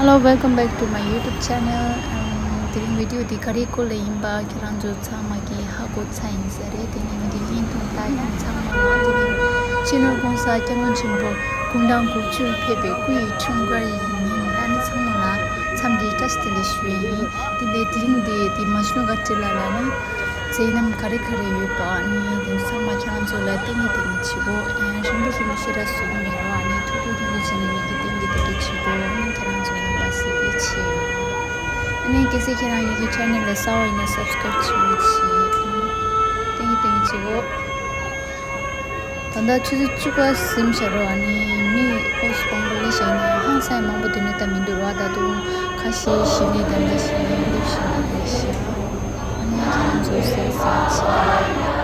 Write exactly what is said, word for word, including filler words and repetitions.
Hello, welcome back to my YouTube channel. ཨམ། དེ་རིང་བི་ཌི་ཡོ་འདི་ག་རེའི་སྐོར་ལ་ཡིན་པ་ཁྱེད་རང་ཚོ་ཚང་མ་གིས་ཧ་གོ་ཚར་ཡིན་ས་རེད། དེ་ནས་ངས་འདི་བརྙན་ཐུང་ལྟ་མཁན་ཚང་མ་ལ་དེ་རིང་སྤྱི་ནོར་༸གོང་ས་༸སྐྱབས་མགོན་ཆེན་པོ་དགུང་གྲངས་དགུ་བཅུར་ཕེབས་པའི་སྐུ་ཡི་འཁྲུངས་སྐར་ཡིན། ཨ་ནི་ཚང་མ་ལ་འཚམས་འདྲི་བཀྲ་ཤིས་བདེ་ལེགས་ཞུ་ཡས་ཡིན། དེ་ནས་དེ་རིང་འདི་དེ་མ་ཤུ་ག་ཏྲི་ལ་ལ་ནི། མཛད་རྣམ་ག་རེ་ག་རེ་ཡོད་པ་ནི་དེ་ཚང་མ་ཁྱེད་རང་ཚོ་ལ་སྟོན་གྱི་སྟོན་གྱི་བྱེད་དགོས། ཨེ། རིང་པོ་རིང་པོ་ཞེ་དྲག་བཟོ་གི་མེད་རོགས། ཨ་ནི་ཐུང་ཐུང་ཐུང་ཐུང་བྱས་ནས་ངེད་ཀྱིས་སྟོན་གྱི་སྟོན་གྱི་བྱེད་དགོས། ཨ་ནི་ཁྱེད་རང་ཚོ་རྣམ་པ་གཟིགས་གི་བྱེད། ཨ་ནི་གལ་སྲིད་ཁྱེད་རང་ངེད་ཀྱི་ཆེ་ནལ་ལ་གསར་པ་ཡིན་ན་སབ་སི་ཀ་རེབ་བྱེད་རོགས་བྱེད། སྟོན་གྱི་སྟོན་གྱི་བྱེད་དགོས། ད་ལྟ་ཆུ་ཚོད་བཅུ་པ་ཟིན་བཞག་རོགས། ཨ་ནི་མི་ཨོ་སི་མང་པོ་སླེབས་བཞག་ནས་ཧང་སང་མང་པོ་དེ་ནས་ད་མི་འདུག་རོགས། ད་དུང་ཁ་ཤས་གཞི་ནས་ད་ལྟ་གཞི་ནས་སླེབས་བཞག་རེད་ཤག་ཨ་ནི་ཁྱེད་རང་ཚོ་གཟིགས་གཟིགས་བྱེད།